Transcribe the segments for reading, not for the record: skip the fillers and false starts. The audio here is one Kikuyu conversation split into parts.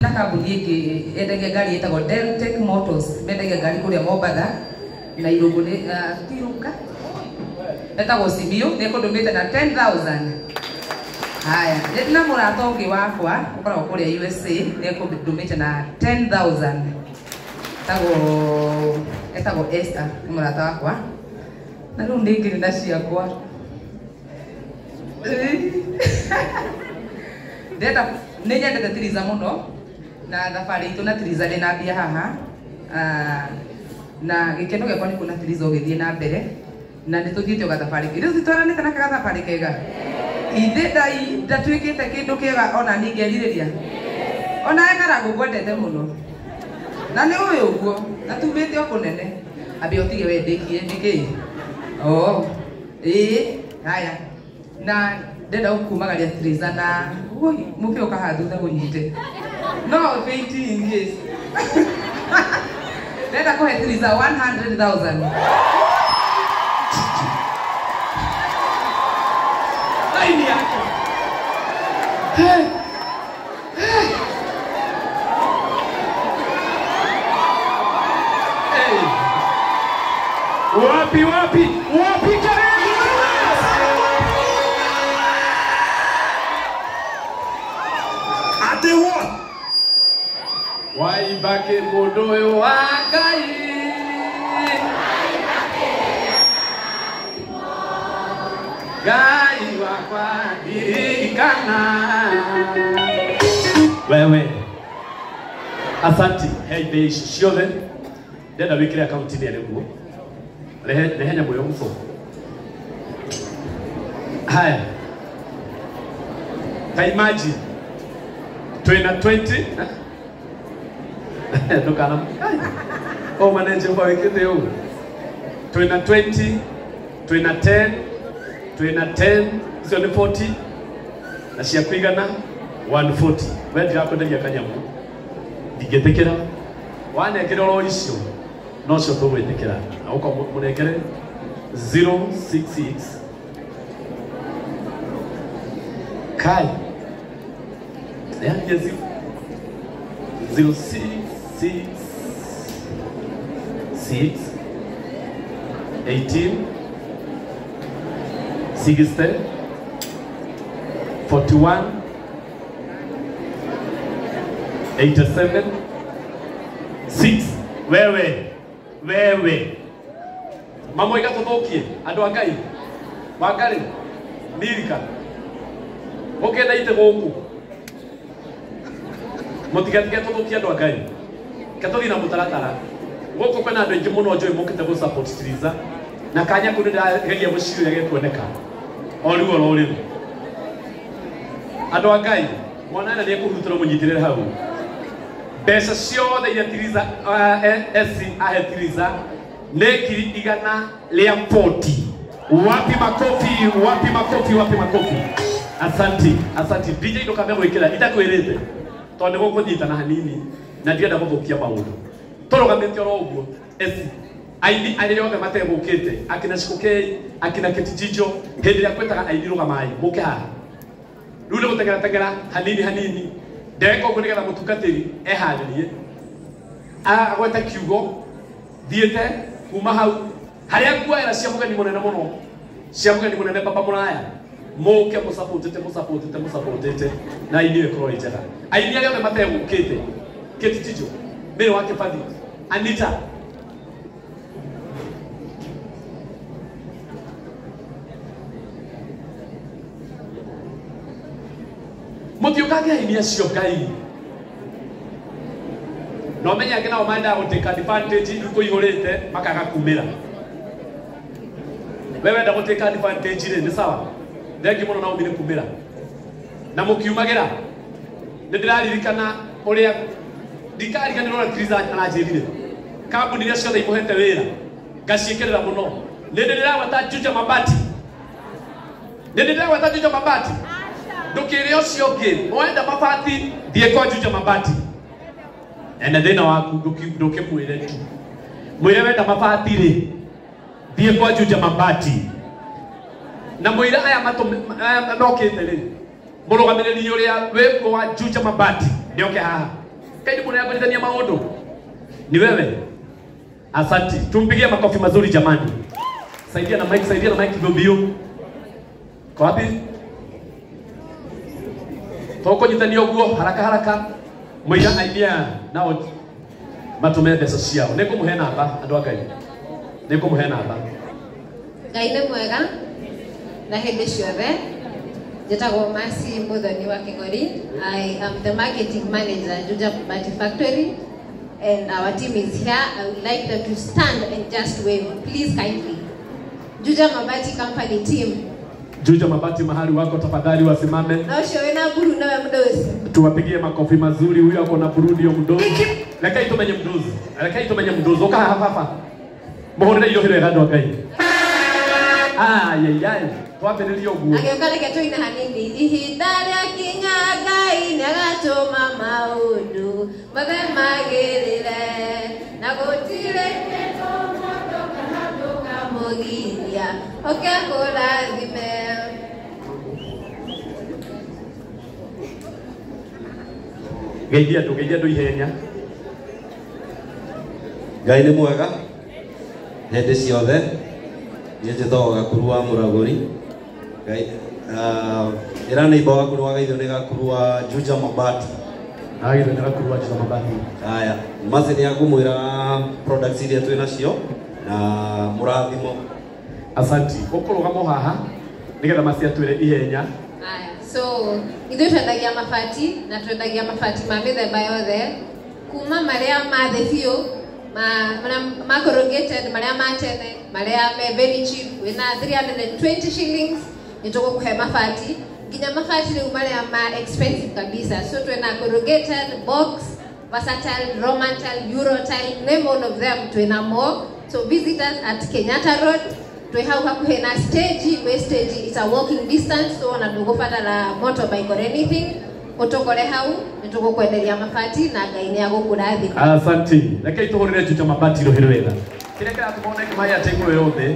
Na kambuni ĩngĩ yendagia ngari ĩtagwo Deltec Motors, mendagia ngari kũrĩa Mombatha na Irũngũ nĩ ti Irũngũ etagwo Simiyu, nĩ ekũndũmĩte na 10,000. Haya, nĩ na mũrata ũngĩ wakwa ũkoragwo kũrĩa USA, nĩ ekũndũmĩte na 10,000. Etagwo Esther, nĩ mũrata wakwa. Na rĩu nĩ ngĩrĩ na ciakwa. Ndĩrenda nĩ nyendete Tiriza mũno na thabarĩ itũ na Tiriza ndĩ na mbia haha. Na gĩkeno gĩakwa nĩ kuona Tiriza ũgĩthiĩ na mbere na nĩ tũthiĩte o gathabarĩ. Rĩu titwaranĩte na gathabarĩ kega. Ithe ndatuĩkĩte kĩndũ kĩega ona niĩ ngerirĩria. Ona Karangũ ngwendete mũno. Na nĩ ũĩ ũguo, na tumĩte o kũnene. Ambe ũtige we ndĩkie nĩkĩ? Oh, ĩĩ, haya. Na ndĩrenda gũkumagaria Tiriza na ui, mũke ũka haha thutha gũnyite. No wait in case. Ndĩrenda kũhe Tiriza 100,000. Laini yake. Hey. Hey. Wapi wapi wapi kelele? Ate what? Waibake mundu uyu wa Ngai. Ngai wakwa ndirikana. Wewe. Asanti. Hey bei ciothe. Ndenda wikire account ni niguo. Rehe nyamũ ĩyo mũco. Haya. Ta imagine twina 20 ndukana o manager kwa wikite ũguo. Twina 20, twina 10, twina 10, icio nĩ 40 na cia kũigana 140. We ndirakwenderia kanyamũ ndingĩtĩkĩra wanengere oro icio nocio tũgwĩtĩkĩra na ũka mũnengere 066 kai yaani 0 0 6 6 6 18 60 41 87 6. Wewe wewe mamoiga tũthũkie andũ a Ngai Wangari nirika ũkenda ite gũkũ mũtigatige tũthũkie andũ a Ngai ke tũthiĩ na mũtaratara gũkũ kwĩna andũ aingĩ mũno njũĩ mokĩte gũ support Tiriza na kanya kũ nĩndĩrageria gũciria gĩkuoneka o rĩu oro rĩu andũ a Ngai mwana ena nĩekũhurutĩrwo mũnyitĩrĩre hau mbeca ciothe iria Tiriza esi ahe Tiriza nĩ 140,000. Wapi makofi, wapi makofi, wapi makofi. Asanti, asanti. DJ ndũkambe gwĩkĩra itakwĩrĩte tondũ nĩ gũkũnyitana hanini na ndirenda gũthũkia maũndũ. Tũrũgamĩte oro ũguo esi aini arĩa othe mategũkĩte akina Shikũkei akina Kĩtijijo hĩndĩ ĩrĩa kwĩtaga aini rũgamai mũke haha rĩu nĩ gũteng'era teng'era hanini hanini ndeka ũguo nĩgetha mũtungatĩri eharĩrie agwete kiugo thiĩte kuma hau harĩa nguoera cia mũgeni mũnene mũno cia mũgeni mũnene baba mũraya mũke mũsapotete mũsapotete mũsapotete na aini ĩyo ĩkorwo ĩ njega aini arĩa othe mategũkĩte Kĩtijijo Mary wa Kĩbathi Anita mũtiũkange aini acio Ngai no menye angĩ nao mendaga gũtake advantage rĩu kũihũrĩte makaga kumĩra we wenda gũtake advantage rĩ nĩ sawa thengi mũno Naomi nĩ kumĩra na mũkiumagĩra nĩ ndĩraririkana ũrĩa ndikariganĩrwo ũrĩa Tiriza aranjĩrire kambuni iria ciothe imũhete wĩra ngaciĩkĩrĩra mũno nĩ ndĩragweta Juja Mabati nĩ ndĩragweta Juja Mabati ndũkĩrĩ ũcio ũngĩ wenda mabati thiĩ kwa Juja Mabati ene thĩna waku ndũkĩmwĩre tu mwĩre wenda mabati rĩ thiĩ kwa Juja Mabati na mwĩre aya mokĩte rĩ mũrũgamĩrĩri ũrĩa wĩkuo wa Juja Mabati nĩoke haha Kaidi mũrĩa maũndũ. Ni wewe. Asante. Tumpigie makofi mazuri jamani. Saidia na mic, saidia na mic mbio. Kwa wapi? Toko nyitania uguo haraka haraka. Muira ainia nao matume mbeca ciao. Nĩngũmũhe namba andũ a Ngai. Nĩngũmũhe namba. Ngai nĩ mwega na hĩndĩ ciothe. Njĩtagwo Mercy Muthoni wa King'ori. I am the marketing manager at Juja Mabati Factory, and our team is here. I would like them to stand and just wave, please, kindly. Juja Mabati Company team. Juja Mabati mahali wako tafadhali wasimame. Na ucio wina buru nawe mdosi. Tuwapigie makofi mazuri. Huyo ako na buru ndio mdosi. Reke itumenye mdosi. Reke itumenye mdosi. Oka hapa hapa. Muhurire irio wega andũ a Ngai. Ai ai ai. Twambĩrĩrie ũguo. Agĩũka reke tũine hanini. Ihinda rĩakinya Ngai nĩagatũma maũndũ mothe magĩrĩre, na gũtirĩ kĩndũ mũndũ kana ndũkamũgiria oke kũrathime. Geithia andũ, geithia andũ ihenya. Ngai nĩ mwega hĩndĩ ciothe. Niĩ njĩtagwo Gakuru wa Mũragũri. Ngai ĩra neighbor waku nĩ wagaithio nĩ Gakuru wa Juja Mabati. Agaithio nĩ Gakuru wa Juja Mabati. Haya, Mercy nĩ akũmwĩra products iria twĩ nacio na mũrathimo. Asanti. Ũkũrũgama haha nĩgetha Mercy atwĩre ihenya. Haya, so ithuĩ twendagia mabati na twendagia mabati ma mĩthemba yothe, kuma marĩa ma thĩ biũ, ma corrugated, marĩa ma tene, marĩa me very cheap, wĩna 320 shillings nĩtũgũkũhe mabati, nginya mabati rĩu marĩa ma expensive kabisa. So twĩna corrugated, box, versatile, Roman tile, Euro tile, name all of them, twĩna more. So visit us at Kenyatta Road. Twĩ hau hakuhĩ na stage, we stage is a walking distance, so ona ndũgũbatara motorbike or anything. Ũtũkore hau nĩtũgũkwenderia mabati na Ngai nĩagũkũrathima. Asante. Reke itũhũrĩre Juja Mabati rũhĩ rwega. Kĩrĩa kĩratũma oneke maya table yothe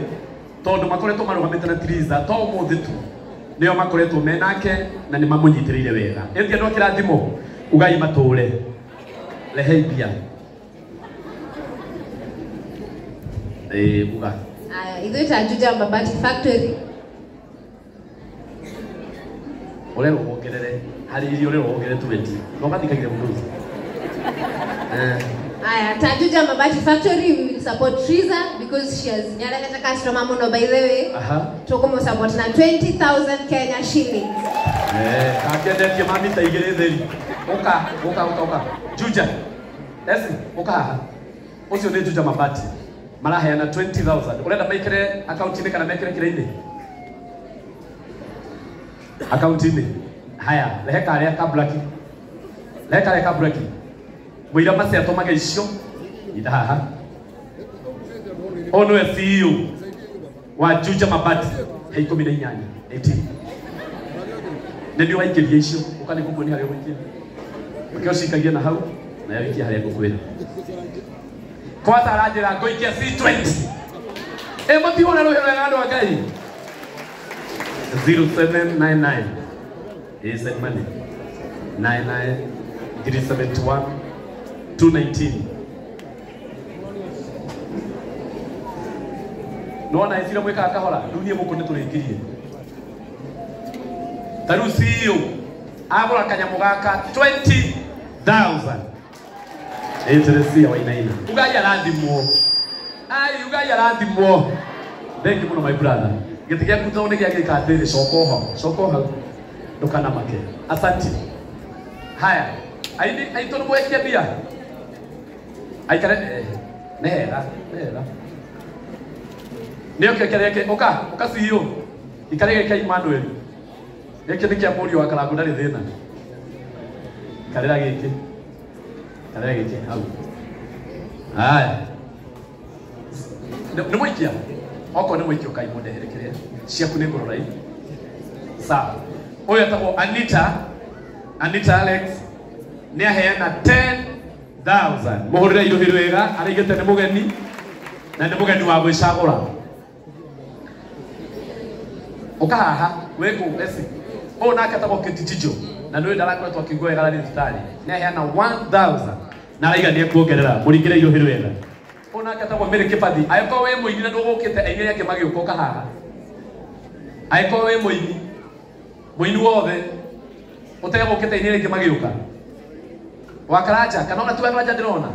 tondũ makoretwo marũgamĩte na Triza to ũmũthĩ tu nĩo makoretwo menake na nĩ mamũnyitĩrĩire wega. Ĩndĩ andũ a kĩrathimo ugai matũre. Rehei mbia. Uga. Aya, ithuĩ ta Juja Mabati Factory. Ũrerwo wongerere harĩ irio ũrerwo wongerere 20. No gathikagire mũndũ. Aya, ta Juja Mabati Factory, we will support Triza because she has nyarehete customer mũno, by the way. Aha. Tũkũmũ support na 20,000 Kenya shillings. Akĩendetie mami ta igĩrĩ theri. Ũka, ũka, ũka, ũka. Juja. Esi, ũka haha. Ũcio nĩ Juja Mabati. Maraheana 20,000. Ũrenda maikere akaunti-inĩ kana mekere kĩrĩa-inĩ? Akaunti-inĩ. Haya, rehe karĩa ka black. Rehe karĩa ka black. Mũira Mercy atũmage icio. Ida haha. Ũyũ nĩwe CEO wa Juja Mabati. He 18, 18. Nĩ ndiũ waikĩria icio. Ũka nĩ ngũkuonia harĩa ũgũikia. Ũkĩ ũcikagie na hau na ũikie harĩa ngũkwĩra. Kwanza aranjĩra ngũikia C20. Ĩ mũtiwona rũhĩ rwega andũ a Ngai. 0799 is that money 99 371 219. Nona icira mwikaga kahora riu nie guku niturikirie. Ta riu CEO agura kanyamu gaka 20,000. Ĩterecia wainaina. Ugai arathimwo. Ai ugai arathimwo. Thank you muno my brother. Gĩtĩ gĩaku tondũ nĩ gĩagĩka atĩrĩ, coka ho, coka hau. Ndũkanamake. Asante. Haya, aini aitũ nĩ mwekia mbia. Aikare nĩ hega, nĩ hega. Nĩ oke kĩrĩa kĩ ũka, ũka CEO. Ikare gĩkĩ Emmanuel. Gĩkĩ nĩ kĩa mũriũ wa Karangũ ndarĩ thĩna. Ikarĩra gĩkĩ. Ikarĩra gĩkĩ hau. Haya. Nĩ mũikia? Okorwo nĩ mũikia ũkai mũndehere kĩrĩa. Ciaku nĩ ngũrora ii. Sawa. Ũyũ etagwo Anita, Anita Alex nĩ aheana 10,000. Mũhũrĩre irũhi rwega, araigĩte nĩ mũgeni na nĩ mũgeni wa gwĩcagũra. Ũka haha, wĩ kũ eci? Ũyũ nake etagwo Kĩtichijo. Na nĩ ndarakoretwo akĩigua wega arĩ thibitarĩ. Nĩ aheana 1000 na araiga nĩ ekuongerera. Mũringĩre iruhĩ wega. Ũyũ nake etagwo Mary Kĩbathi. Angĩkorwo wĩ mũini na ndũgũkĩte aini arĩa angĩ magĩũka ũka haha. Angĩkorwo wĩ mũini, mũini wothe ũtegũkĩte aini arĩa angĩ magĩũka. Wa Karanja, kana ona ti wa Karanja ndĩrona.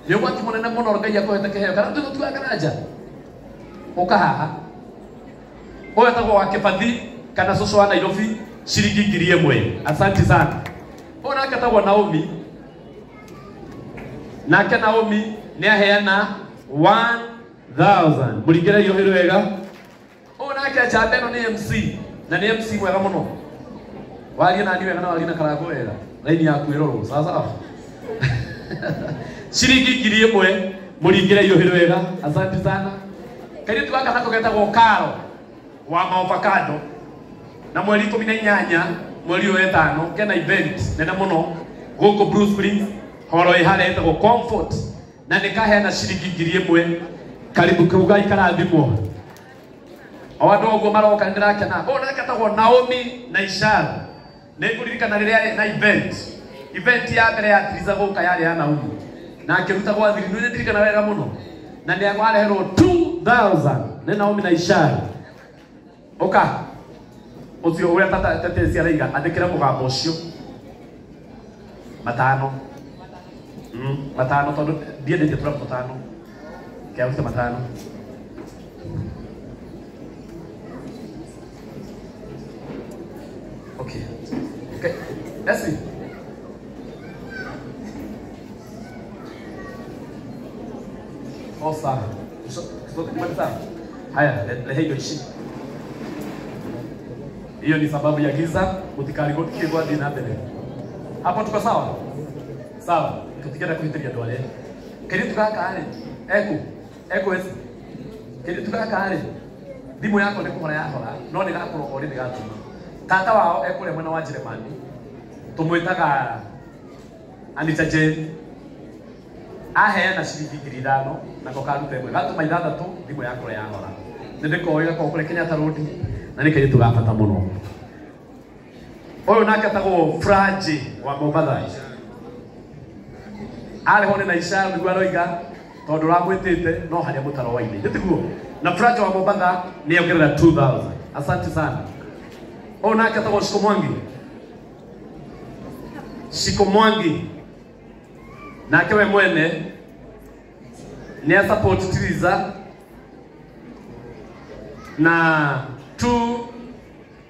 Nĩ ũgwati mũnene mũno Ngai akũhete kĩheo. Kana ti wa Karanja. Ũka haha. Ũyũ etagwo wa Kĩbathi kana cũcũ wa Nairobi ciringi 1000. Asante sana. Ũyũ nake etagwo Naomi. Nake Naomi nĩ aheana 1000. Mũringĩre iruhĩ wega. Ũyũ nake njamba ĩno nĩ MC na nĩ MC mwega mũno. Warie nani wega na warie na Karangũ wega. Raini yaku ĩrorwo. Sawa sawa. Ciringi 1000 mũringĩre iruhĩ wega. Asante sana. Kairĩtu gaka nako getagwo Karo wa maovacado na mweri 18 mweri ũyũ wetano kena event nene mũno gũkũ Blue Springs horo ĩ harĩa ĩtagwo Comfort na nĩ kaheana ciringi 1000. Karibu kuga ikarathimwo. O andũ ũguo maroka nĩndĩrakena. Ũyũ nake etagwo Naomi na Ishara. Nĩngũririkana rĩrĩa arĩ na event. Event ya mbere ya Triza gũka yarĩ ya Naomi. Na akĩruta gwa thiri. Nĩ ndirikana wega mũno. Na nĩ areherwo 2000 nĩ Naomi na Ishara. Ũka. Ũcio ũrĩa tata tete araiga andĩkĩre mũgambo ũcio. Matano. Matano tondũ ndiendete tũrabu tũtano. Kĩa matano. Okay. Okay. That's it. Oh, sawa. Haya, lehe hiyo ishi. Hiyo ni sababu ya giza utikarigoti kwa dina mbere. Hapo tuko sawa? Sawa. Tutigera kuhitiria andũ arĩa. Kairĩtu gaka rĩ, eku, eku esi. Kairĩtu gaka rĩ, thimũ yakwa nĩ kũhora yahora, no nĩ gakorwo orĩ nĩ gatuma. Tata wao ekũrĩa mwena wa Jeremani, tũmwĩtaga Anita Jane. Aheana ciringi 5000 nako karuta ĩmwe. Gatũma 6 thimũ yakwa yahora. Nĩ ndĩkoĩ gakorwo kũrĩa Kenyatta Road na nĩ kairĩtu ga bata mũno. Ũyũ nake etagwo Franji wa Mombatha. Arĩho nĩ na Ishara nĩguo aroiga tondũ ũramwĩtĩte no harĩa mũtaro wa-inĩ. Nĩ tiguo? Na Franji wa Mombatha nĩ ongerera 2000. Asante sana. Ũyũ nake etagwo Shiko Mwangi. Shiko Mwangi. Nake we mwene nĩ a support Triza na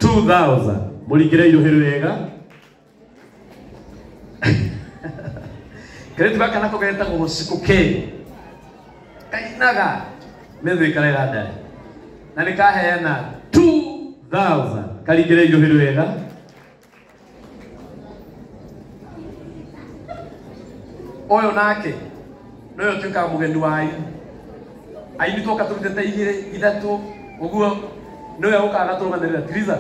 2000. Mũringĩre iruhĩ wega. Kairĩtu gaka nako getagwo Shiko K. Kainaga mĩthũ ĩkarega ndarĩ. Na nĩ kaheana 2000. Karingĩre iruhĩ wega. Ũyũ nake nĩwe ũtuĩkaga mũgeni wa aini. Aini twoka tũrutĩte 2 3 ũguo nĩwe ũkaga gatũrũgamĩrĩra. Triza,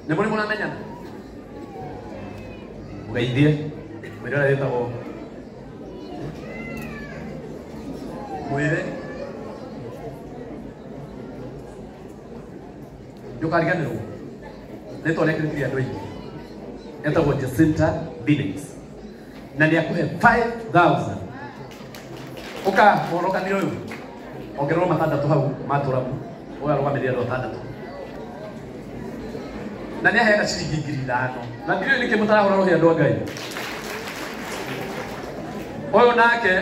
nĩ mũrĩ mũramenyana? Mũgeithie. Mwĩre ũrĩa wĩtagwo. Mwĩre. Ndũkariganĩrwo. Rĩtwa rĩake rĩtirĩ andũ aingĩ. Etagwo Jacinta Binix. Na nĩ akũhe 5000. Ũka mũhonokanio ũyũ. Ongererwo 6 hau ma tũrabu. Ũyũ arũgamĩrĩire andũ 6. Na nĩ aheana ciringi 5000. Na ndiũĩ nĩkĩ mũtarahũra rũhĩ andũ a Ngai. Ũyũ nake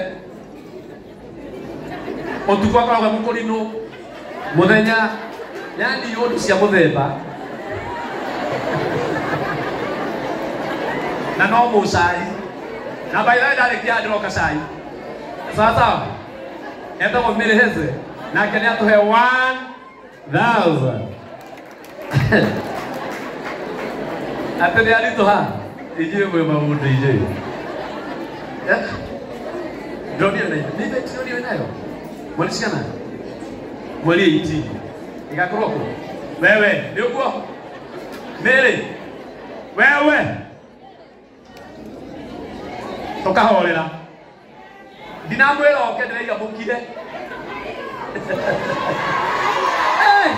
ũtukũ akoragwo e mũkũrinũ, mũthenya yani ũndũ cia mũthemba. Na no mũcai. Na by the way ndarĩkia ndĩroka cai. Sawa sawa. Etagwo Mary Heze. Nake nĩ atũhe 1000. Atĩ nĩ aritũha. Inyuĩ mwĩ maũndũ inyuĩ. Ndĩronire na nĩ event ndĩronire nayo. Mweri cigana? Mweri 18. Ĩgakorwo kũ? Wewe, nĩ ũguo? Mary. Wewe. Tũkahorera. Ndinamwĩra oke ndĩraiga mũkire. Hey!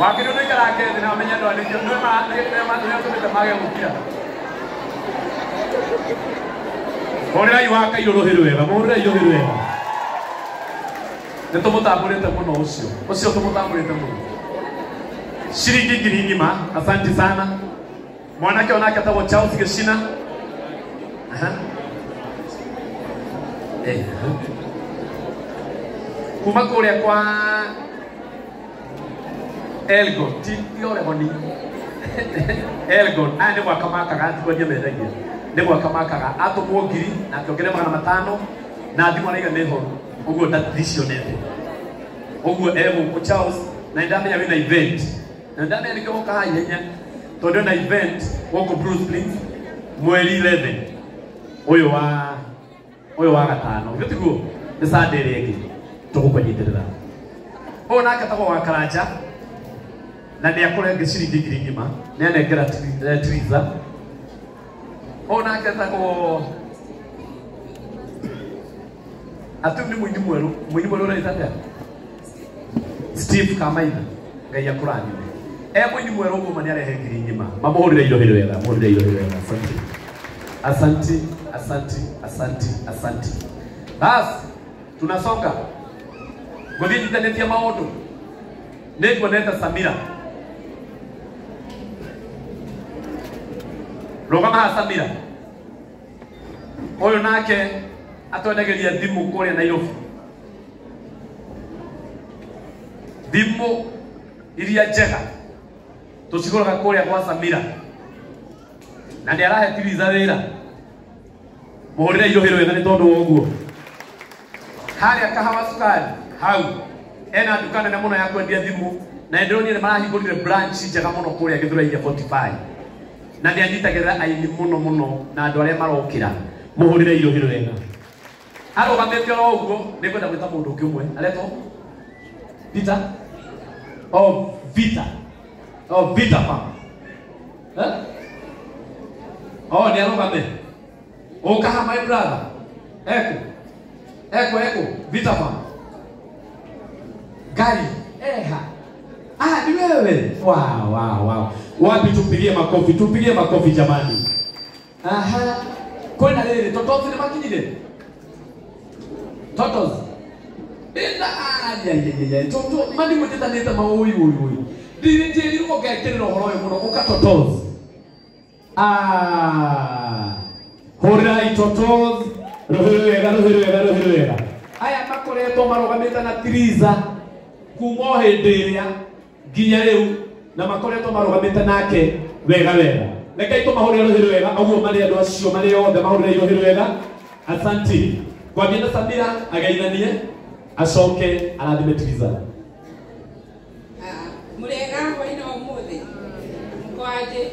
Wakiri ndu ikarake thĩ na ũmenye andũ aya nĩkĩo nĩwe matũmĩte mage gũkira. Hũrĩrai wa Kairũ rũhĩ rwega, mũhũrĩrai rũhĩ rwega. Nĩ tũmũtambũrĩte mũno ũcio. Ũcio tũmũtambũrĩte mũno. Shilingi ngiri ng'ima, asanti sana. Mwanake onake etagwo Charles Gĩcina. Aha. Eh. Kuma kũrĩa kwa Elgon, ti Oregoni. Elgon, aya nĩ gwaka makaga, ti kwendia mendagia. Nĩ gwaka makaga, atũmwo ngiri na akĩongerera 500 na thimũ araiga nĩ horu. Ũguo ndationete. Ũguo e gũkũ Charles, na nĩndamenya wĩna event. Na nĩndamenya nĩkĩo woka haha ihenya tondũ na event gũkũ Bruce Springs mweri 11 ũyũ wa gatano. Githĩ tiguo? Nĩ Sunday ĩrĩa ĩngĩ tũgũkũnyitĩrĩra. Ũyũ nake etagwo wa Karanja na nĩ akũrenge ciringi ngiri ng'ima, nĩ anengera Triza. Ũyũ nake etagwo Atu nĩ mũini mwerũ, mũini mwerũ ũreita atĩa? Steve Kamaitha, Ngai akũrathime. E mũini mwerũ ũguo ma nĩ arehe ngiri ng'ima. Mamũhũrĩre irohĩ wega, mũhũrĩre irohĩ wega. Asanti. Asanti, asanti, asanti, asanti. Bas, tunasonga. Ngũthiĩ nyitanĩtie maũndũ. Nĩnguonete Samira. Rũgama haha Samira. Ũyũ nake atwendagĩria thimũ kũrĩa Nairobi. Thimũ iria njega tũcigũraga kũrĩa gwa Samira. Na nĩ arahe Tiriza wĩra. Mũhũrĩre irohĩ rwega nĩ tondũ wa ũguo. Harĩa Kahawa Sukari hau ena nduka nene mũno ya kwendia thimũ na ndĩronire nĩ marahingũrire branch njega mũno kũrĩa Gĩthũrai 45. Na nĩ anyitagĩrĩra aini mũno mũno na andũ arĩa marokĩra. Mũhũrĩre irohĩ rwega. Arũgamĩte oro ũguo nĩngwenda gwĩta mũndũ ũngĩ ũmwe aretwo Peter. Oh, Vita. Oh, Vita Farm. Eh? Oh, nĩ arũgame. Ũka haha my brother. Eko. Eko, eko. Vita Farm. Gari. Eha. Ah, ni wewe. Wow, wow, wow. Wapi tupigie makofi, tupigie makofi jamani. Aha. Kwenda rĩrĩ, totozi nĩ makinyire? Totos. Ina ya ya ya. Toto mani mũtitanĩte maũi ũi ũi. Ndĩrĩtirwo ngekĩrĩra ũhoro ũyũ mũno ũka totos. Ah. Hũrĩrai totos. Rũhĩ rwega, rũhĩ rwega, rũhĩ rwega. Aya makoretwo marũgamĩte na Tiriza kuma o hĩndĩ ĩrĩa nginya rĩu na makoretwo marũgamĩte nake wega wega. Rekei tũmahũrĩre rũhĩ rwega ũguo marĩ andũ acio marĩ othe mahũrĩre rũhĩ rwega. Asanti. Kwambia na Samira ageithanie acoke arathime Tiriza. Mũrĩega hwaĩ-inĩ wa ũmũthĩ. Mko aje?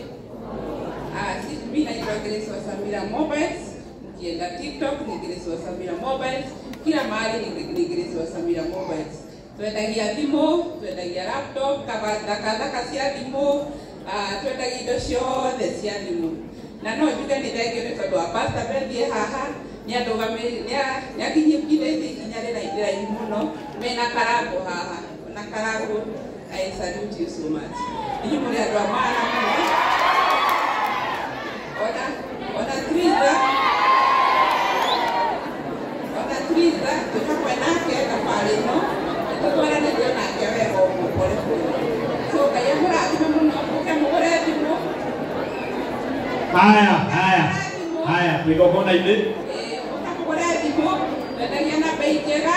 Mimi naitwa Grace wa Samira Mobiles. Mkienda TikTok ni Grace wa Samira Mobiles. Kila mahali ni Grace wa Samira Mobiles. Twendagia thimũ, twendagia laptop, thaka cia thimũ, twendagia indo ciothe cia thimũ. Na no njuge nĩ thengio nĩ tondũ wa Pastor Bethie haha nĩ andũgamĩrĩire, nĩ akinyithĩtie ikinya rĩraihu mũno mena Karango haha. Na Karango, I salute you so much. Inyuĩ mũrĩ andũ a maana mũno. Ona Triza, ona Triza, twĩ hamwe nake thabarĩ ĩno, nĩtũtwaranĩte nake wega ũguo pole pole. So Ngai amũrathime mũno, mũke mũgũre thimũ. Haya, haya. Haya, twĩ igongona-inĩ. Mũke mũgũre thimũ, twendagia na bei njega,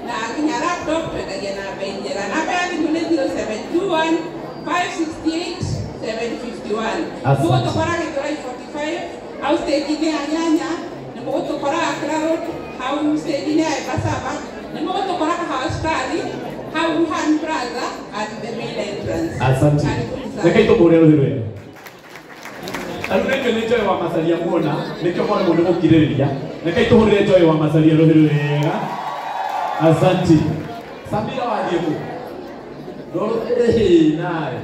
na nginya laptop twendagia na bei njega. Namba ya thimũ nĩ 0721 568 751. Mũgũtũkora Gĩthũrai 45, hau stage-inĩ ya Nyanya, nĩ mũgũtũkora Accra Road, hau stage-inĩ ya Embasava, nĩ mũgũtũkora Kahawa Sukari, hau Han Plaza at the main entrance. Asante. Rekei tũmũhũrĩre rũhĩ rwega. Rĩu rĩngĩ nĩ Joy wa Masaria muona, nĩkĩo mwaremwo nĩ gũkirĩrĩria. Rekei tũhũrĩre Joy wa Masaria rũhĩ rwega. Asanti. Samira wathiĩ kũ? Nawe.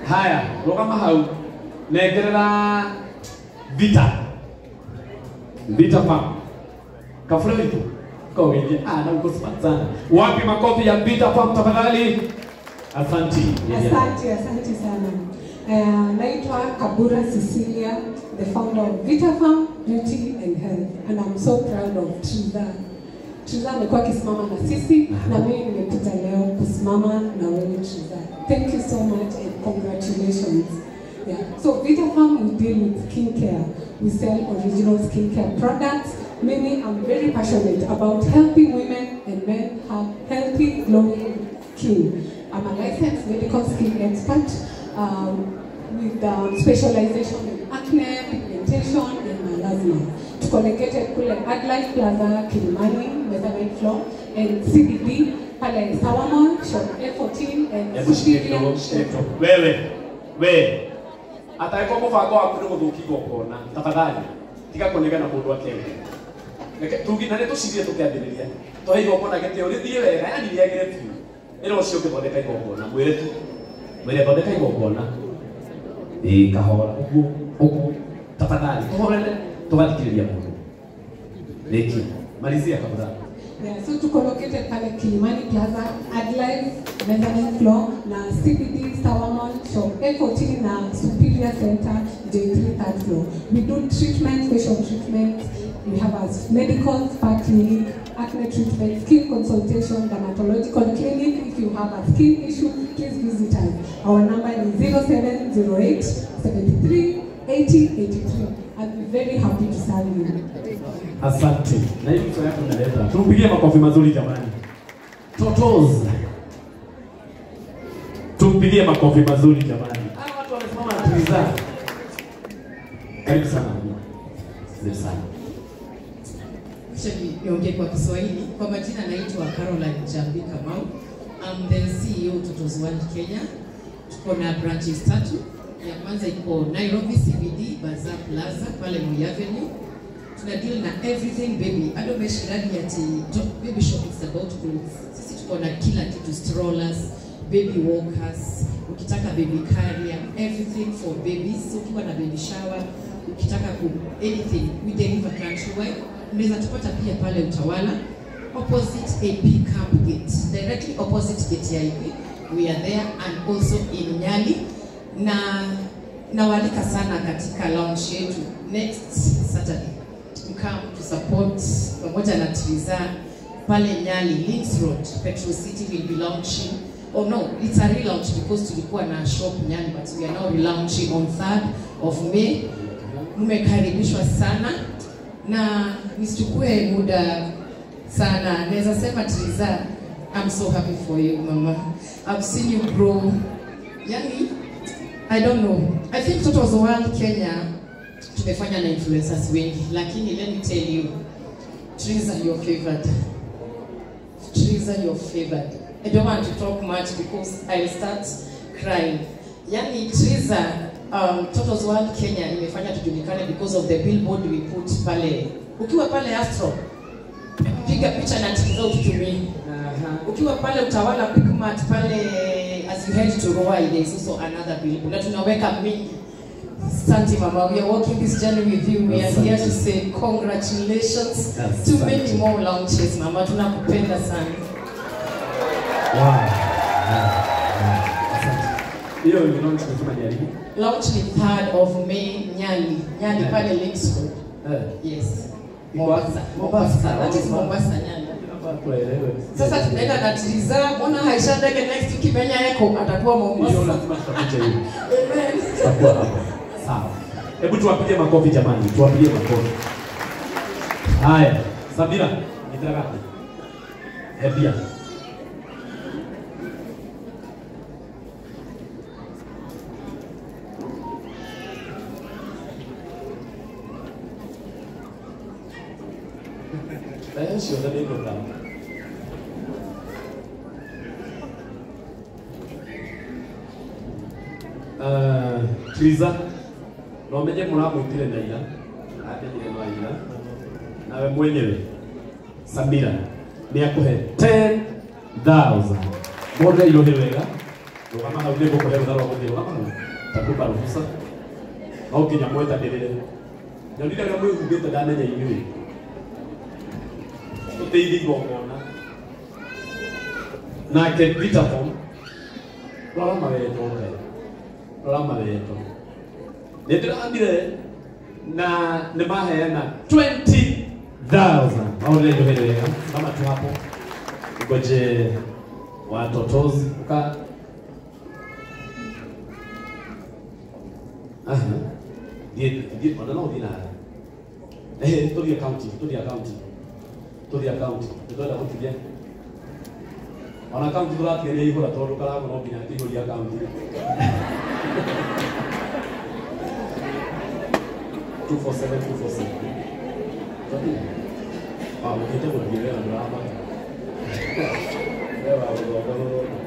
Haya, rũgama hau. Nengerera Vita. Vita Farm. Kafura vitu. Kwa wengi. Ah, na uko smart sana. Wapi makofi ya Vita Farm tafadhali? Asante. Asante, asante sana. Naitwa Kabura Cecilia, the founder of Vitafarm Beauty and Health, and I'm so proud of Triza. Triza amekuwa akisimama na sisi na mimi nimekuja leo kusimama na wewe Triza. Thank you so much and congratulations. Yeah. So Vitafarm, we deal with skincare. We sell original skincare products. Mimi, I'm very passionate about helping women and men have healthy, glowing skin. I'm a licensed medical skin expert with specialization in acne, pigmentation, and melasma. Tuko located kule Adlife Plaza, Kilimani, mezzanine floor, and CBD, pale Sawama, shop A14, and Superior Shop. Wewe, wewe. Ataiko mũbango waku nĩ gũthũkia igongona, tafadhali. Tiga kũnegena mũndũ akĩendia. Reke tugi na nĩ tũcirie tũkĩambĩrĩria. Tũhe igongona gĩtĩo rĩthiĩ wega, yani rĩagĩre biũ. Ĩra ũcio ũngĩthondeka igongona, mwĩre tu. Mwĩre thondeka igongona. Ĩĩ kahora, ũguo, ũguo. Tafadhali, tũhorere, tũgathikĩrĩria mũndũ. Rĩki, malizia kabla. Yeah, so tuko located pale Kilimani Plaza, Adlife, mezzanine floor, na CBD Sawamon, shop A14 na Superior Center, J3 third floor. We do treatment, facial treatment. We have a medical spa clinic, acne treatment, skin consultation, dermatological clinic. If you have a skin issue, please visit us. Our number is 0708 73 80 83. I'll be very happy to serve you. Asante. Na hivi mtu yako unaleta. Tumpigie makofi mazuri jamani. Totos. Tumpigie makofi mazuri jamani. Hawa watu wamesimama na Triza. Karibu sana. Karibu sana. Niongee kwa Kiswahili. Kwa majina naitwa Caroline Jambi Kamau. I'm the CEO Totos World Kenya. Tuko na branches tatu. Ya kwanza iko Nairobi CBD, Bazaar Plaza, pale Moi Avenue. Tuna deal na everything baby. Ado meshirani ati baby shop is about clothes. Sisi tuko na kila kitu, strollers, baby walkers, ukitaka baby carrier, everything for babies. Ukiwa na baby shower, ukitaka ku anything, we deliver countrywide. Unaweza tupata pia pale Utawala, opposite AP Camp Gate, directly opposite gate ya AP. We are there and also in Nyali. Na nawalika sana katika launch yetu next Saturday. Come to support pamoja na Triza pale Nyali, Links Road, Petro City will be launching. Oh no, it's a relaunch because tulikuwa na shop Nyali, but we are now relaunching on 3rd of May. Mmekaribishwa sana na nisichukue muda sana. Naweza sema Triza, I'm so happy for you mama. I've seen you grow. Yani, I don't know. I think Totos World Kenya tumefanya na influencers wengi, lakini let me tell you, Triza, you're favored. Triza, you're favored. I don't want to talk much because I'll start crying. Yani Triza, Totos World Kenya imefanya tujulikane because of the billboard we put pale. Ukiwa pale Astro, piga picha na Triza ututumie. Ukiwa pale Utawala Quickmart pale, as you head to Ruai, there is also another billboard. Na tunaweka mingi. Santi mama, we are walking this journey with you. We are here to say congratulations to many more launches, mama. Tunakupenda sana. Wow. Hiyo ni launch tunasema ni lini? Launch ni 3rd of May, Nyali. Nyali pale Links Road. Yes. Mombasa. Mombasa. That is Mombasa Nyali. Sasa tunaenda na Triza, mbona Haisha ndege next ukimenya yako atakuwa Mombasa. Hiyo lazima tutakuja hiyo. Amen. Tutakuwa hapo. Sawa. Hebu tuwapige makofi jamani, tuwapige makofi. Haya, Sabira, nitaka. Hebia. Sio da ndio. Triza, no menye muramwitire na ira, amenyire no ira. Nawe mwenyewe Samira ni akuhe 10,000. Mbona ilo ni wega? Rugama hau nĩngũkũhe rũtha rwa gũthiĩ rũgama hau. Takupa ruhusa. No nginya mwetanĩrĩre. Nyonire ũrĩa mwĩhumbĩte ndamenya inyuĩ. Tũteithie igongona. Nake Vitafoam Rora mawendo Ngai. Rora mawendo. Nĩ ndĩrambire na nĩ maheana 20,000. Maũndũ nĩ wega. Mama tu hapo. Ngoje watotozi uka. Aha. Thiĩ ona no ũthiĩ na haha. Tũthiĩ county, tũthiĩ county. Tũthiĩ county. Nĩtwenda gũtigia. Ona county tũratigeria ihũra tondũ Karangũ no nginya akĩihũria county. 247 247. Tũthiĩ. Ah, ũkĩte gũthiĩ wega ndũramaka. Wewe wa gũthonga gũthonga.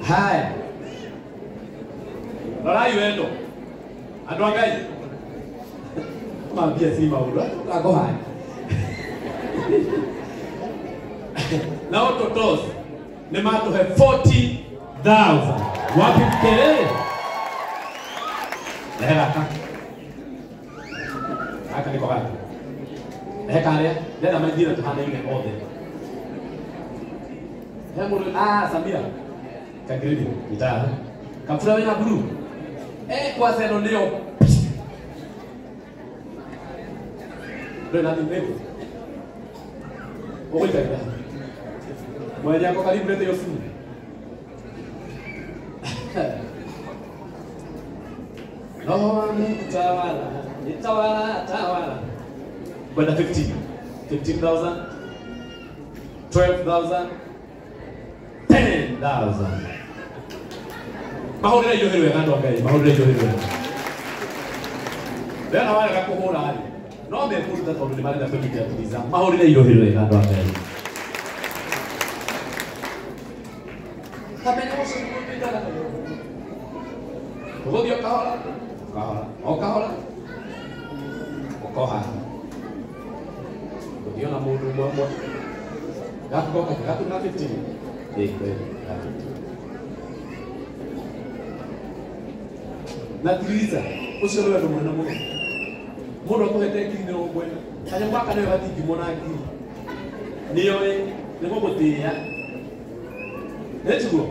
Haya. Rorai wendo. Andũ a Ngai. Mambia si maũndũ. Tũkakũhaya. Nao Totos nĩ matũhe 40,000. Wapi kelele? Rehe gaka. Gaka nĩko gaka. Rehe karĩa. Ndĩrenda maingĩre tũhanaine othe. He mũndũ, Samira. Kagiridi, gitaa. Kaptura wena blue. Kwa seno neo. Ndio nani mbegu. Ogoita ida. Mwenye ako karibu lete hiyo simu. Roho amekutawala, nitawala, tawala. Kwenda 15. 15,000. 12,000. 10,000. Mahũrĩre irio wega andũ a Ngai, mahũrĩre irio wega. Ndĩrona warega kũhũra rĩ, no mekũruta tondũ nĩ marenda kũnyitĩra Tiriza. Mahũrĩre irio wega andũ a Ngai. Kamenya ũcio nĩguo twĩkaga. Tũgũthiĩ o kahora, kahora, o kahora, ũkoha. Gũthiĩ ona mũndũ ũmwe ũmwe. Gaku goka, gaku na 15. Ĩĩ, kweli, na 15. Na Tiriza, ũcio nĩ wendo mũnene mũno. Mũndũ akũhete ngiri mĩrongo ĩna. Kanyamũ gaka nĩwe gatingĩmwo na ngiri. Nĩoĩ, nĩ gũgũtĩĩa. Nĩ tiguo?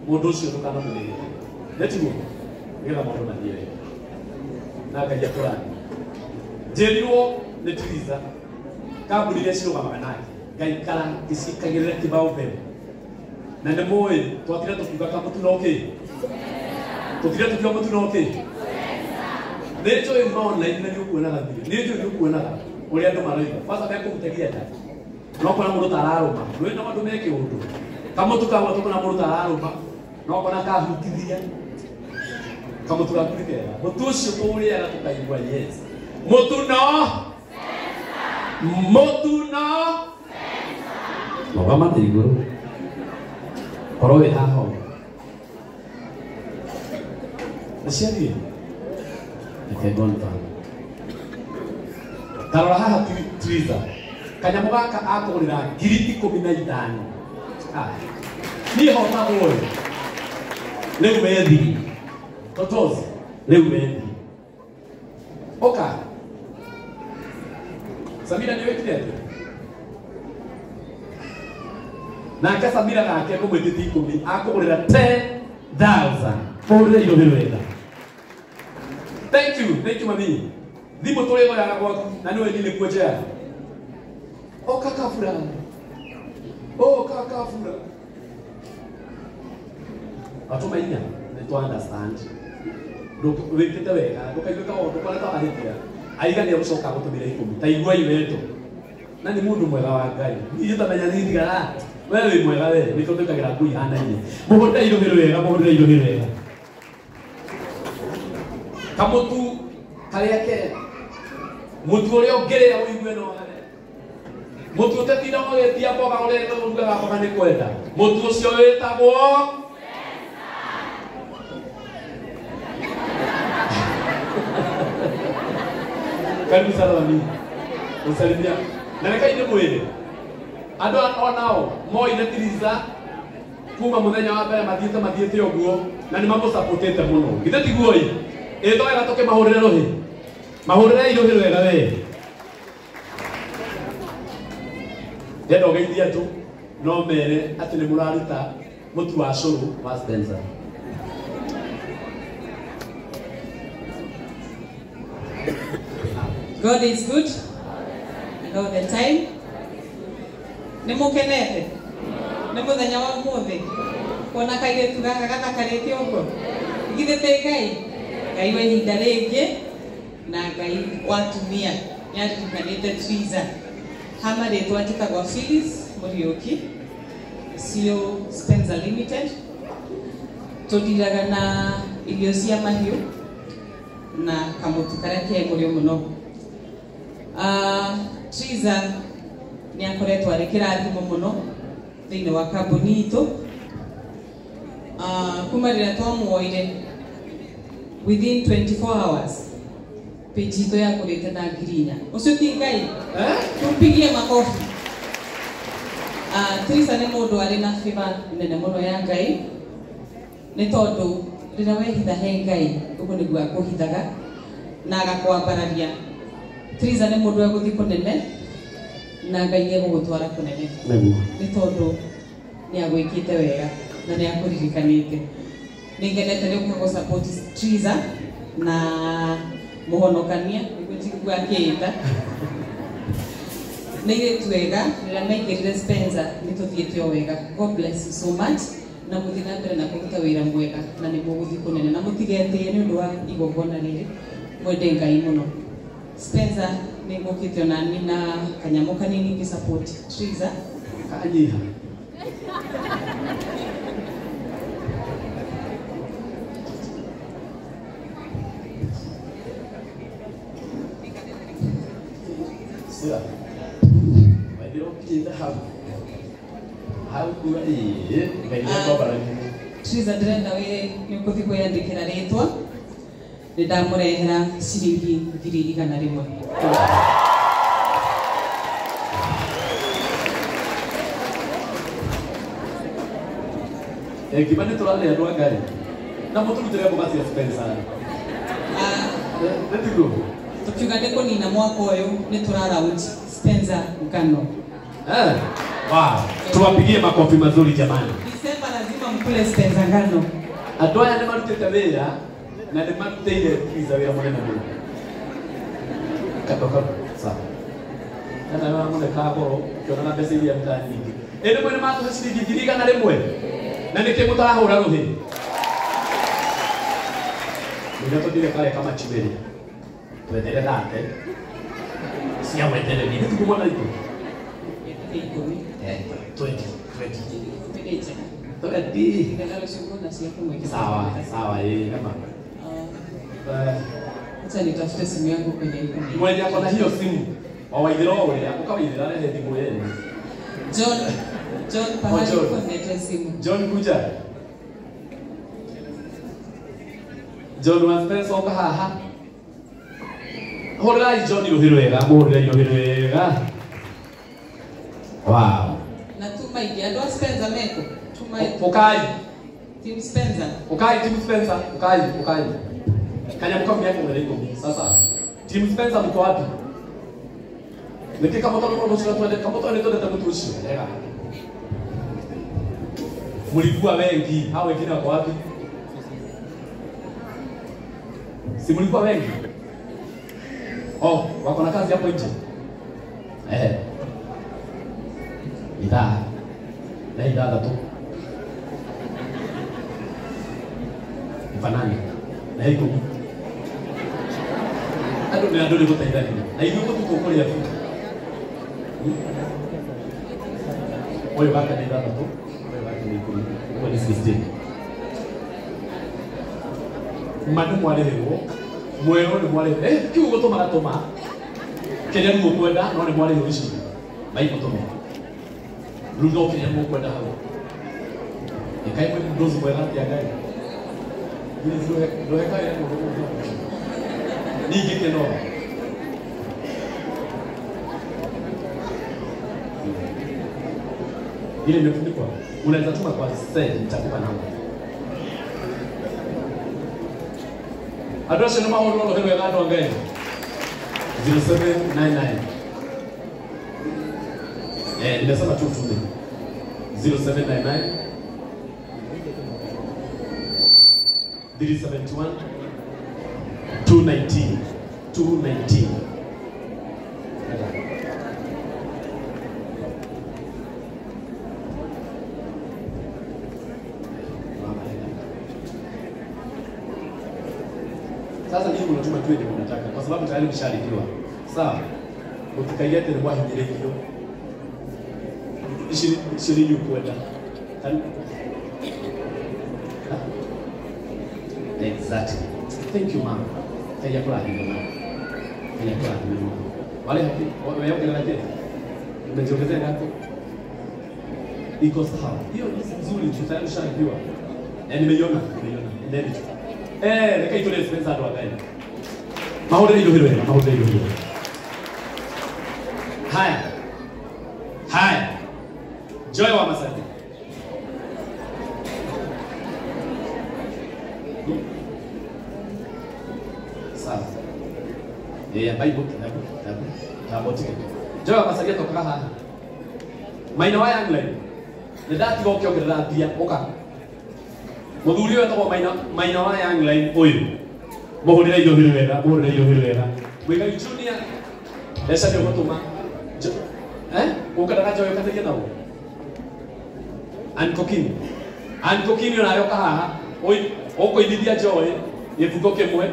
Mũndũ ũcio ndũkanamũthĩgĩre. Nĩ tiguo? Nĩgetha maũndũ mathiĩ wega. Na Ngai akũrathime. Njĩrirwo nĩ Tiriza, kambuni iria cirũgamaga nake, ngaikara ngĩciĩkagĩrĩra kĩbaũ mbere. Na nĩ mũĩ, twatira tũkiuga kamũtu no kĩ? Tũtire tũkiuga mũtu no kĩ? Nĩ njũĩ uma online na nĩ ũkuonaga video. Nĩ njũĩ nĩ ũkuonaga ũrĩa andũ maroiga. Kwanza mekũhutagia nda. No kona mũndũ ta ararũma. Ndũĩ no andũ meke ũndũ. Kamũtu kamwe tũkona mũndũ ta ararũma. No kona kahutithia. Kamũtu gaku nĩ kega. Mũtu ũcio tũũrĩaga tũkaigua yes. Mũtu no. Mũtu no. Rũgama na igũrũ. Korwo wĩ haha ũguo. Nĩciathiĩ? Reke ngonifanye. Tarora haha Tiriza. Kanyamũ gaka akũgũrĩra 15,000. Niĩ hotagwo ĩ. Rĩu wethi. Totos, rĩu wethi. Oka. Samira nĩ wĩkire atĩa? Nake Samira nake ngũmwĩtĩtie 10 akũgũrĩra 10,000. Mũhũrĩre irio wega. Thank you mami. Thimũ tũrĩgoyaga gwaku na nĩwe niĩ nĩkuo njoyaga. Oka kabura. Oka kabura. Atũma inya nĩ twa understand. Wĩkĩte wega, ndũkaigue ta ndũkona ta wahĩtia. Aiga nĩ egũcoka gũtũmĩra 10. Ta iguai wendo. Na nĩ mũndũ mwega wa Ngai. Niĩ tamenya nĩ ndigara. We wĩ mwega we, nĩkĩo twĩkagĩra nguo ihanaine. Mũhũrĩre irio wega, mũhũrĩre irio wega. Kamũtu karĩa kega. Mũtu ũrĩa ũngĩrĩa ũigue no ware. Mũtu ũtetinda ũgĩtia mboga ũrĩa ũrugaga mboga nĩ kwenda. Mũtu ũcio wĩtagwo Karibu sana mami. Usalimia. Na reke ndĩmwĩre. Andũ onao moire Tiriza Kuma muthenya wa mbere mathiĩte mathiĩte ũguo na nĩ mamũsapotete mũno. Githĩ tiguo ĩ? Ĩ to wega tũkĩmahũrĩre rũhĩ. Mahũrĩre rũhĩ wega we. Ndenda ũgeithie andũ no mere atĩ nĩ mũraruta mũtu wa cũrũ wa Spencer. God is good and all the time. Nĩ mũkenete? Nĩ mũthenya wa ũmũthĩ? Kuona kairĩtu gaka gathakarĩte ũguo? Githĩ ti Ngai? Ngai wa ihinda rĩngĩ na Ngai wa atumia nĩ aririkanĩte Triza. Hama rĩtwa njĩtagwo Phyllis Mũriũki, CEO Spencer Limited. Tũndiraga na irio cia mahiũ na kamũtu karĩa ke mũrĩo mũno. Triza nĩ akoretwo arĩ kĩrathimo mũno thĩinĩ wa kambuni itũ. Kuma rĩrĩa twamuoire within 24 hours page itũ yakũrĩte na 4,000. Ũcio ti Ngai? Tumpigie makofi. Triza nĩ mũndũ arĩ na favor nene mũno ya Ngai nĩ tondũ rĩrĩa wehitha he Ngai ũguo nĩguo akũhithaga na agakwambararia. Triza nĩ mũndũ egũthiĩ kũnene na Ngai nĩ egũgũtwara kũnene nĩ tondũ nĩ agwĩkĩte wega na nĩ akũririkanĩte. Nĩ ngenete nĩ gũka gũ-support Triza na mũhonokania nĩguo njigua akĩĩta. Nĩ airĩtu ega, rĩrĩa maingĩrire Spencer nĩ tũthiĩte o wega. God bless you so much na mũthiĩ na mbere na kũruta wĩra mwega na nĩ mũgũthiĩ kũnene na mũtigetĩe nĩ ũndũ wa igongona rĩrĩ, mwende Ngai mũno. Spencer nĩ ngũkĩte onani na kanyamũ kanini ngĩ support Triza. Kanyiha. Sira. Waithĩra ũkinyĩte hau. Hau kuga ĩĩ, Ngai nĩ akwambararia. Triza ndĩrenda wĩ nĩ ũgũthiĩ kwĩyandĩkĩra rĩtwa. Nĩ ndamũrehera ciringi 100,000. Ngima nĩ tũrarĩa andũ a Ngai. Na mũtũrutĩre mboga cia Spencer. Nĩ tiguo? Tukiuga nĩ kũnina mwaka ũyũ nĩ tũraraunch Spencer ngano. Wow. Tuwapigie makofi mazuri jamani. Disemba lazima mkule Spencer ngano. Andũ aya nĩ marutĩte wĩra na nĩ marutĩire Triza wĩra mũnene mũno. Kando kando, sawa. Kana nĩ wamũne kagoro ũkĩona na mbeca iria arutaga nyingĩ. Ĩ rĩmwe nĩ matũhe ciringi 100,000. Na nĩkĩ mũtarahũra rũhĩ? Nĩguo tũthire karĩa kamachiwĩrĩ. Twetere thate. Cia wetereri. Nĩ tiguo mwana witũ? 20, 20. 20. Sawa, sawa, ĩ, Acha nitafute simu yangu kwenye iko. Mwenye ako na hiyo simu wawaithĩra o ũrĩa ũkawaithĩra rehe thimũ yenu. John, John pahali uko nilete simu. John kuja. John wa Spencer oka haha. Hũrĩrai John rũhĩ rwega, mũhũrĩrai rũhĩ rwega. Wow. Na tuma ingi andũ a Spencer meko. Tuma Ukai. Team Spencer. Ukai Team Spencer, ukai, ukai. Kanyamũ kau nĩekũgera ikũmi. Sasa Team Spencer mko wapi? Nĩkĩ kamũtaro ũcio twende kamũtaro nĩ twendete mũtu ũcio. Wega. Mlikuwa wengi, hao wengine wako wapi? Si mlikuwa wengi? Oh, wako na kazi hapo nje. Ithaa. Na ithaa tu. Ifanani. Na ikũmi. Andũ nĩ andũ nĩ gũteithania. Na ithuĩ tũtũkũrĩa biũ. Ũyũ wake nĩ ithathatũ, ũyũ wake nĩ ikũmi. Ũguo nĩ 16. Ma nĩ mwarĩhĩrwo, mwerwo nĩ mwarĩhĩrwo. Kiu gũtũma gatũma. Kĩrĩa rĩu ũkwenda no nĩ mwarĩhĩrwo ici. Maigũtũma. Rĩu no kĩrĩa mũkwenda hau. Ĩkai mwĩ mũndũ mwega atĩa Ngai. Ndũhe kawĩra mũndũ mũndũ. Ningĩ kĩno. Ile imefunikwa. Unaweza tuma kwa send, nitakupa namba. Address numa holo helo ya gado ngai. 0799. Nimesema tu tume. 0799 371 219 219. Sasa nyinyi mnatuma tu ile mnataka kwa sababu tayari mshalipiwa. Sawa. Utikaiete ni mwahinyire hiyo. Ishirini kwenda. Exactly. Thank you, ma'am. Kaya kula hiyo ma'am. Kaya kula hiyo ma'am. Wale hapi, wewe na kile. Umejiongezea ngapi? Iko sawa. Hiyo ni nzuri, tayari mshalipiwa. Nimeiona, nimeiona. Ndio. Reke itule expense andũ a Ngai. Mahũrĩre indo wega, mahũrĩre indo wega. Haya. Haya. Joy wa Masai. Sawa. Bible tabu. Joy wa Masai tokaga haha. Maina wa Young Line. Nĩ ndatiga ũkĩongerera mbia ũka. Muthuri ũyũ etagwo Maina wa Young Line ũyũ. Mũhũrĩre indo wega, mũhũrĩre indo wega. Muigai Junior mbeca nĩ ũgũtũma. Ũkĩendaga Joy ũkateithie nao. Ankokini. Ankokini onawe ũka haha. Ũkũinithia Joy gĩbuko kĩmwe.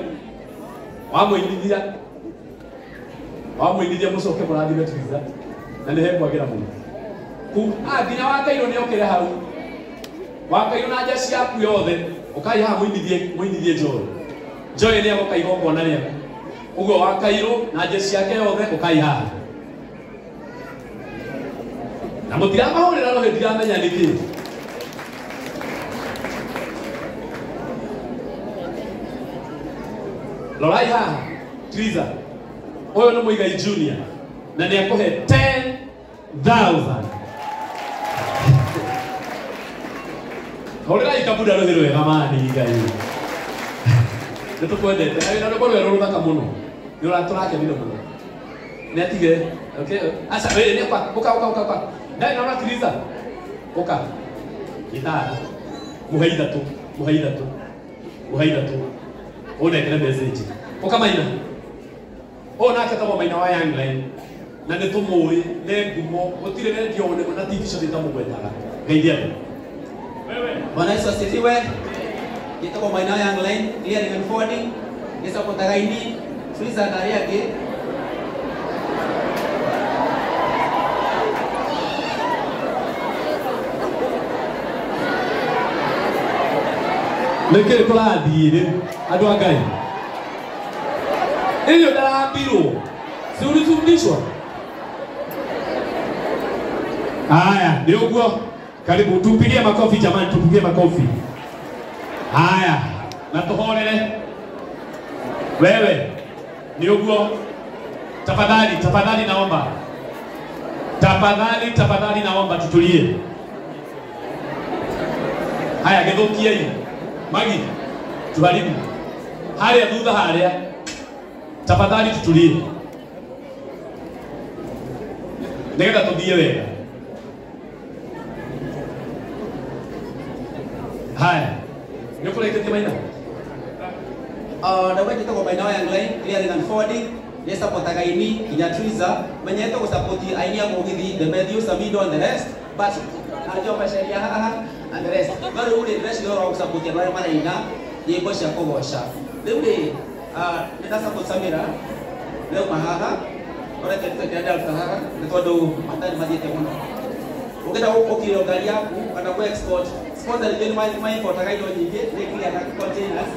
Wamũinithia. Wamũinithia mũcoke mũrathime Triza. Na nĩ hekwagĩra mũno. Nginya wakairwo nĩ okĩre hau. Wakairwo na nja ciaku yothe ukai haha muinithie Joy. Joy nĩ agoka igongona rĩaku. Ũguo wakairwo na nja ciake yothe ukai haha. Na mũtiramahũrĩra rũhĩ ndiramenya nĩkĩ. Rorai haha Triza. Ũyũ nĩ Muigai Junior na nĩ akũhe 10,000. Hũrĩrai kabunda rũhĩ rwega mani Ngai. Nĩ tũkwendete na wĩna rwĩmbo rwerũ rũthaka mũno. Nĩ ũratũrakenire mũno. Nĩ atige. Okay. Aca wĩ nĩ ũka ũka ũka ũka. Ndai naona Triza. Ũka. Gitara. Mũhe ithatũ, mũhe ithatũ. Mũhe ithatũ. Ũnengere message. Ũka Maina. Ũyũ nake etagwo Maina wa Young Line. Na nĩ tũmũĩ, nĩ ngumo, gũtirĩ redio na TV ciothe itamũgwetaga. Ngeithia andũ. Bwana Yesu asifiwe. Nitoko Maina Young Line, clearing and forwarding. Nisapota ini, Triza na arĩa angĩ. Nĩkĩrĩ kũrathiĩ rĩ andũ a Ngai? Ĩyo ndarambirwo. Si ulifundishwa? Haya, nĩ ũguo. Karibu, tupigie makofi jamani, tupigie makofi. Haya, na tuhorere. Wewe, ni uguo. Tafadhali, tafadhali naomba. Tafadhali, tafadhali naomba tutulie. Haya, githukia hii. Magi, tuharibu. Haria thutha haria. Tafadhali tutulie. Nĩgetha tũthiĩ wega. Haya, nĩ ũkũrĩkĩtie Maina? Ndauga njĩtagwo Maina wa Young Line, clearing and forwarding. Nĩ supportaga aini nginya Triza. Menyete gũsupport aini a mũgithi, the Matthew, Samido and the rest. But anjo macaria haha and the rest. No rĩu rĩ, ndĩreciria ũhoro wa gũsupport andũ arĩa maraina nyĩmbo cia kũgoca. Rĩu rĩ, nĩ ndasupport Samira, rĩu haha. Ũrĩa kĩrĩa ndaruta haha nĩ tondũ matarĩ mathiĩte mũno. Ũngĩenda gũkĩrio ngari yaku kana kũ export, sponsor nĩ maimportaga indo nyingĩ, nĩ clear na containers.